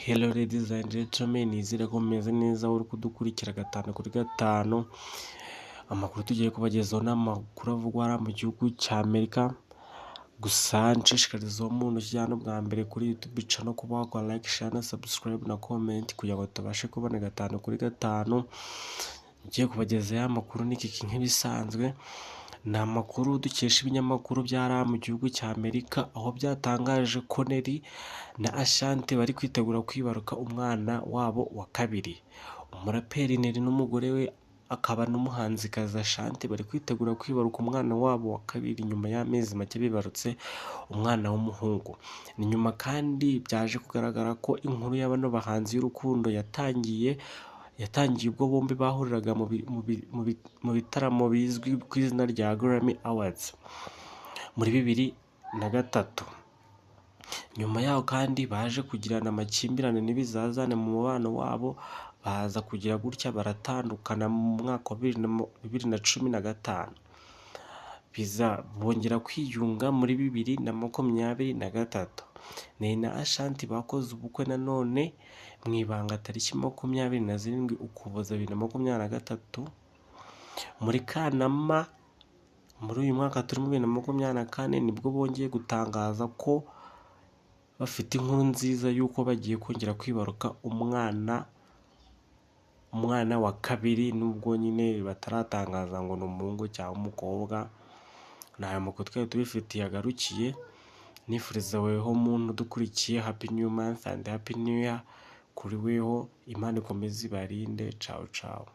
Hello ladies and gentlemen, nizere ko mumeze neza uri kudukurikira gatanu kuri gatanu. Amakuru tugiye kubagezaho ni amakuru avugwa hariya mu gihugu cya Amerika, gusa nshishikariza uwo muntu ukijya bwa mbere kuri YouTube channel kuba wakora like, share na subscribe na comment kugira ngo tubashe kubona gatanu kuri gatanu. Ngiye kubagezaho amakuru n'iki nk'ibisanzwe, ni amakuru dukesha ibinyamakuru byari mu gihugu cya Amerika, aho byatangaje ko Nelly na Ashanti bari kwitegura kwibaruka umwana wabo wa kabiri. Umuraperi Nelly n'umugore we akaba n'umuhanzikazi Ashanti bari kwitegura kwibaruka umwana wabo wa kabiri nyuma y'amezi make bibarutse umwana w'umuhungu. Ni nyuma kandi byaje kugaragara ko inkuru ya bano bahanzi y'urukundo yatangiye ubwo bombi bahuriraga mu bitaramo bizwi ku izina rya Grammy Awards muri 2003. Nyuma yaho kandi baje kugirana amakimbirane n'ibizazane mu mubano wabo, baza kugira gutya baratandukana mu mwaka wa 2015. Biza bongera kwiyunga muri 2023. Nelly na Ashanti bakoze ubukwe nanone mu ibanga tariki 27 Ukuboza 2023. Muri Kanama muri uyu mwaka turimo 2024 nibwo bongeye gutangaza ko bafite inkuru nziza y'uko bagiye kongera kwibaruka umwana wa kabiri, nubwo nyine bataratangaza ngo ni umuhungu cyangwa umukobwa. Ni aya makuru twari tubifitiye agarukiye, nifuriza weho muntu udukurikiye happy new month and happy new year kuri weho, Imana ikomeze ibarinde, cawu cawu.